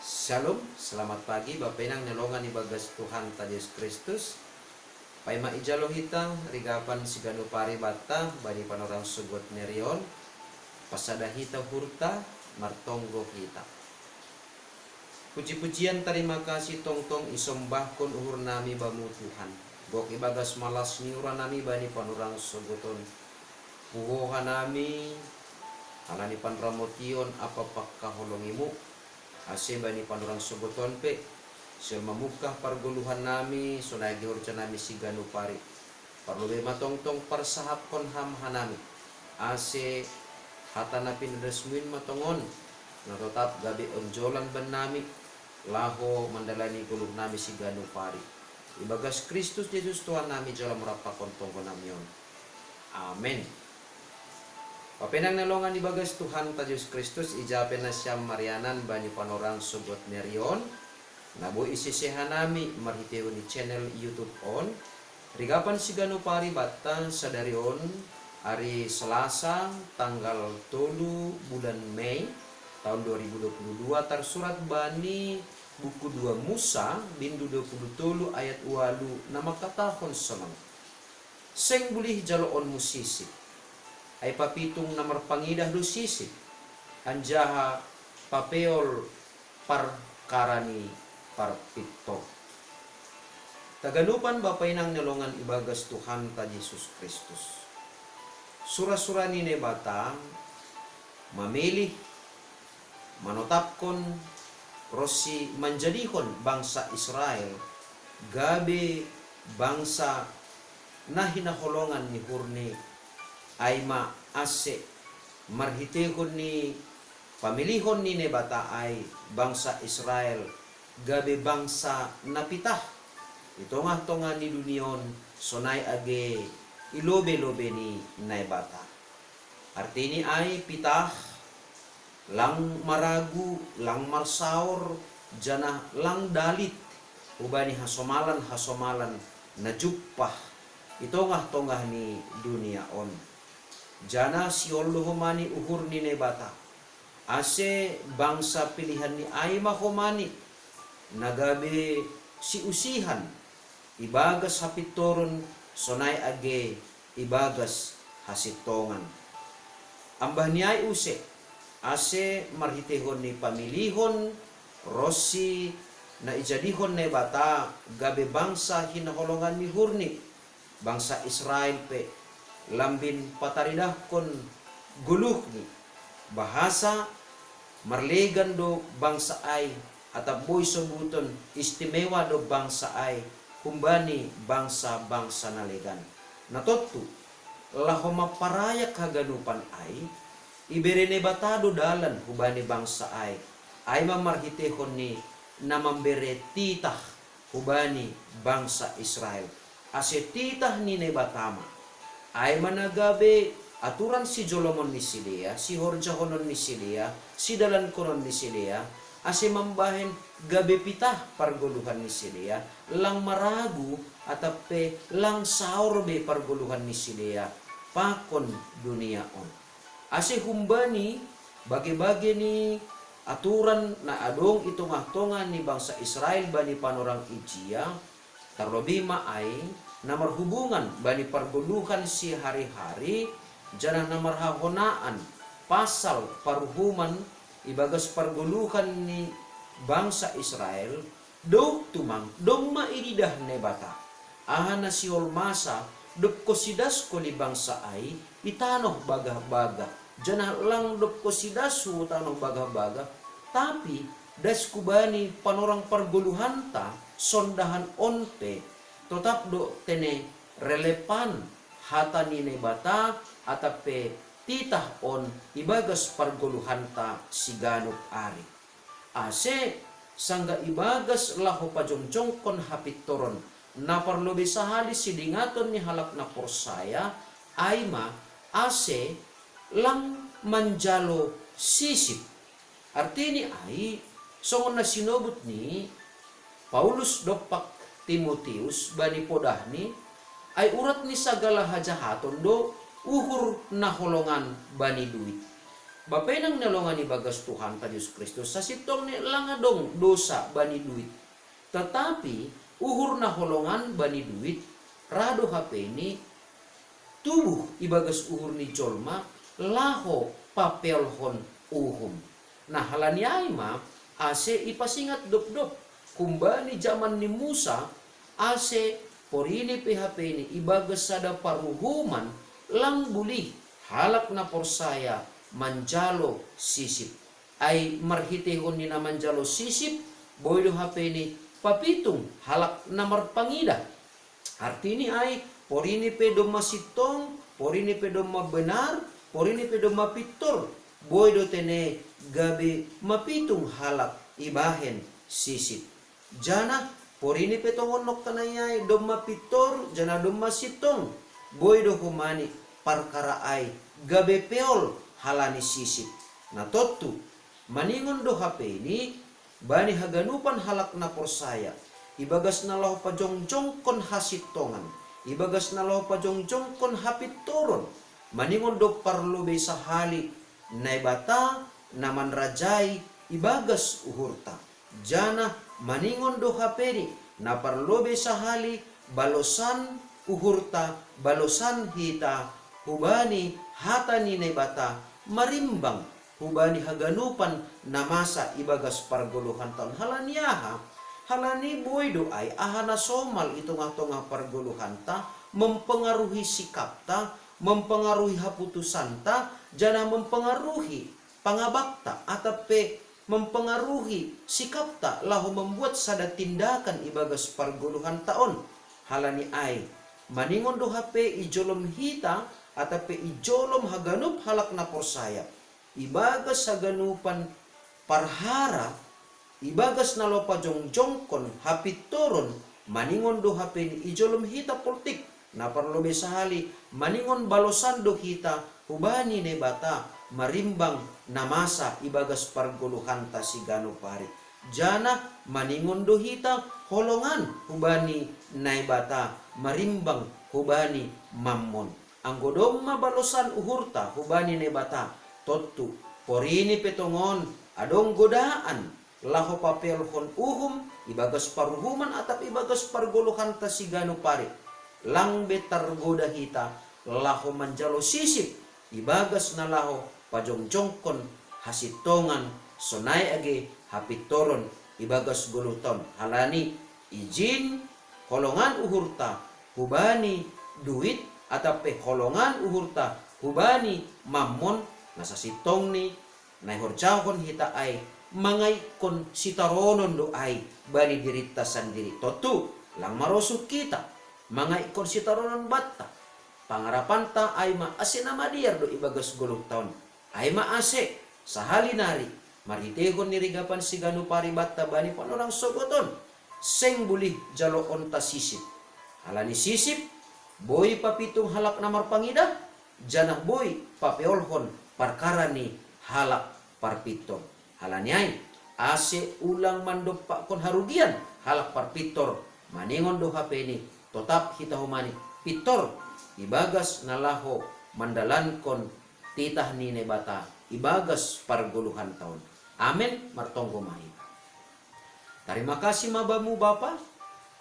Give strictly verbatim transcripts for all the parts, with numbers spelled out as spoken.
Shalom, selamat pagi, Bapa inang ni longan ibagas Tuhanta Jesus Kristus. Paima ijalo hita rigapan siganup ari banta bani panorang sogod nerion, pasada hita uhurta, martonggo hita. Puji-pujian tarima kasih tongtong isombahkon uhur nami Bamu Tuhan. Gok ibagas malas ni ura nami bani panorang sogoton. Puhoha nami, alani panramotion ampa pangkaholongimu, ase bani panorang sogoton pe, sihol mamungkah pargoluhan nami, sonai age horja nami siganup ari. Parlobei ma tongtong parsahapkon Ham hanami, ase hata na pinadasmuin ma tongon, na totap gabe onjolan bannami, laho mandalani goluh nami siganup ari. Ibagas Kristus Jesus Tuhan nami jalo marampakon tonggo nami on. Amen. Bapa inang ni longan ibagas Tuhanta Jesus Kristus, ija pe nasiam marianan bani panorang sogod nerion, na boi isese hanami marhitehon ni channel YouTube on, rigapan siganup ari banta sadari on, ari Selasa tanggal tolu bulan Mei tahun dua ribu dua puluh dua, tarsurat bani buku dua Musa, bindu dua puluh tolu ayat ualu na mangkatahon sonon. Seng bulih jaloonmu sisip, ai papitung na marpangidah do sisip, anjaha papeol parkara ni parpintor. Taganupan bapa inang ni longan ibagas Tuhanta Jesus Kristus. Sura-sura ni Naibata mamilih, manotapkon ronsi manjadihon bangsa Israel gabe bangsa na hinaholongan ni uhurni, ai ma ase marhitehon ni pamilihon ni Naibata ai bangsa Israel gabe bangsa na pitah i tongah-tongah ni dunia on, sonai age i lobei-lobei ni Naibata. Artini ai pitah, lang maragu, lang marsaor, janah lang dalit hubani hasomalan-hasomalan na jumpah i tongah-tongah ni dunia on. Janah sihol do homa ni uhur ni Naibata, ase bangsa pilihanni ai ma homa ni na gabe siusihan ibagas hapintoron, sonai age ibagas hasintongan. Ambah ni ai use, ase marhitehon ni pamilihon ronsi na ijadihon Naibata gabe bangsa hinaholongan ni uhurni, bangsa Israel pe lambin pataridahkon goluhni, bahasa marlegan do bangsa ai, atap boi sobuton istimewa do bangsa ai humbani bangsa-bangsa na legan. Na tontu, laho mamparayak haganupan ai, ibere Naibata do dalan hubani bangsa ai, ai ma marhitehon ni na mambere titah hubani bangsa Israel, ase titah ni Naibata ma. Ai ma na gabe aturan sijolomon ni sidea, sihorjahonon ni sidea, sidalankonon ni sidea, ase mambahen gabe pitah pargoluhan ni sidea, lang maragu atap pe lang saor be pargoluhan ni sidea pakon dunia on. Ase humbani bage-bage ni aturan na adong i tongah-tongah ni bangsa Israel bani panorang ijia, tarlobei ma ai na marhubungan bani pargoluhan sihari-hari, janah na marhahonaan pasal paruhuman ibagas pargoluhan ni bangsa Israel, dok tumang domma ididah Naibata aha na sihol masa dob konsidaskon ni bangsa ai i tanoh bagah-bagah, janah lang dob konsidas hu tanoh bagah-bagah, tapi das hubani panorang pargoluhanta sondahan on pe, totap do tene relevan hata ni Naibata atap pe titah on ibagas pargoluhanta siganup ari. Ase, sanggah ibagas laho pajongjongkon hapintoron, na parlobei sahali sidingaton ni halak na porsaya, ai ma, ase lang manjalo sisip. Artini ai, songon na sinobut ni Paulus dompak Timoteus bani podahni, ai urat ni sagala hajahaton do uhur na holongan bani duit. Bapenang na longan ibagas Tuhanta Jesus Kristus, sasintongni lang adong dosa bani duit. Tatapi uhur na holongan bani duit, ra do hapeni tubuh ibagas uhur ni jolma laho papeolhon uhum. Na halani ai ma ase ipasingat dobdob humbani jaman ni Musa, ase porini pe hapeni ibagas sada paruhuman lang bulih halak na porsaya manjalo sisip. Ai marhiteihon ni na manjalo sisip, boi do hapeni papitung halak na marpangidah. Artini ai, porini pe domma sintong, porini pe domma benar, porini pe domma pintor, boi do tene gabe mapitung halak ibahen sisip. Janah porini pe tongon nongkanai ai domma pintor janah domma sintong, boi do humani parkara ai gabe peol halani sisip. Na tontu, maningon do hapeni bani haganupan halak na porsaya, ibagas na laho pajongjongkon hasintongan, ibagas na laho pajongjongkon hapintoron, maningon do parlobei sahali Naibata na manrajai ibagas uhurta, janah maningon do hapeni na parlobei sahali balosan uhurta, balosan hita hubani hata ni Naibata marimbang hubani haganupan na masa ibagas pargoluhanta on. Halani aha? Halani boi do ai aha na somal i tongah-tongah pargoluhanta mempengaruhi sikapta, mempengaruhi haputusanta, janah mempengaruhi pangabakta atap pe mempengaruhi sikapta laho mambuat sada tindakan ibagas pargoluhanta on. Halani ai, maningon do hape i jolom hita atap pe i jolom haganup halak na porsaya, ibagas haganupan parhara, ibagas na laho pajongjongkon hapintoron, maningon do hapeni i jolom hita poltik, na parlobei sahali maningon balosan do hita hubani Naibata marimbang na masa ibagas pargoluhanta siganup ari. Janah maningon do hita holongan hubani Naibata marimbang hubani mammon. Anggo domma balosan uhurta hubani Naibata, tontu porini pe tongon adong godaan laho papeolhon uhum ibagas paruhuman atap ibagas pargoluhanta siganup ari. Lang be targoda hita laho manjalo sisip ibagas na laho pajongjongkon hasintongan, sonai age hapintoron ibagas goluhta on. Halani ijin holongan uhurta hubani duit atap pe holongan uhurta hubani mammon, na sasintongni na ihorjahon hita ai mangaikkon sitaronon do ai bani dirinta sandiri. Tontu lang marosuh hita mangaikkon sitaronon banta. Pangarapanta ai ma ase na madear do ibagas goluhta on. Ai ma ase sahali nari marhiteihon ni rigapan siganup ari banta bani panorang sogot on, seng bulih jaloonta sisip. Halani sisip boi papitung halak na marpangidah, janah boi papeolhon parkara ni halak parpintor. Halani ai, ase ulang mandompakkon harugian halak parpintor, maningon do hapeni totap hita humani pintor ibagas na laho mandalankon titah ni Naibata ibagas pargoluhanta on. Amen. Martonggo ma hita. Tarima kasih ma Bamu Bapa,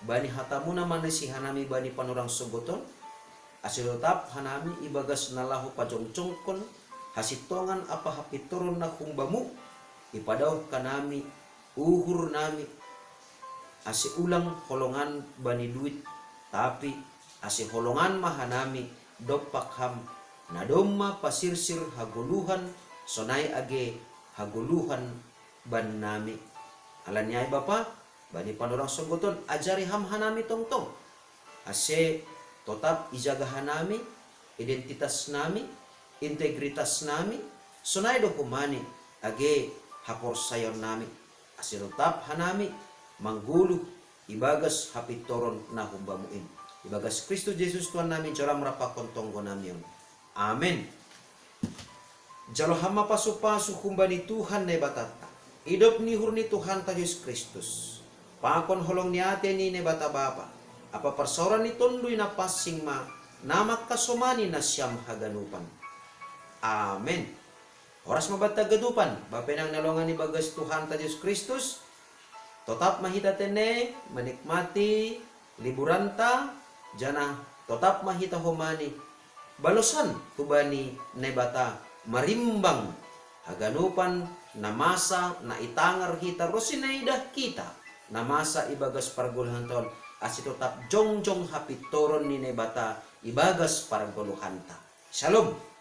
bani hatamu na manisi hanami bani panorang sogot on, ase totap hanami ibagas na laho pajongjongkon hasintongan ampa hapintoron na humbamu, ipadaoh hanami uhurnami, ase ulang holongan bani duit, tapi ase holongan ma hanami dompak Ham, na domma pasirsir hagoluhan, sonai age hagoluhan bannami. Halani ai Bapa, bani panorang sogot on ajari Ham hanami tongtong, ase totap ijaga hanami identitasnami, integritasnami, sonai do humani age haporsayaonnami, ase totap hanami manggoluh ibagas hapintoron na humbamu in. Ibagas Kristus Jesus Tuhannami jalo Ham rap pakon tonggonami on. Amen. Jalo Ham ma pasupasu humbani Tuhan Naibatanta, idop ni uhur ni Tuhanta Jesus Kristus, pakon holong ni ate ni Naibata Bapa, ampa parsaoran ni Tonduy Napansing ma na mangkasomani nasiam haganupan. Amen. Horas ma banta hagadupan, bapenang na longan ibagas Tuhanta Jesus Kristus, totap ma hita tene menikmati liburanta, janah totap ma hita homani balosan hubani Naibata marimbang haganupan na masa na itangar hita ronsi na idah hita na masa ibagas pargoluhanta on, ase totap jongjong hapintoron ni Naibata ibagas pargoluhanta. Shalom.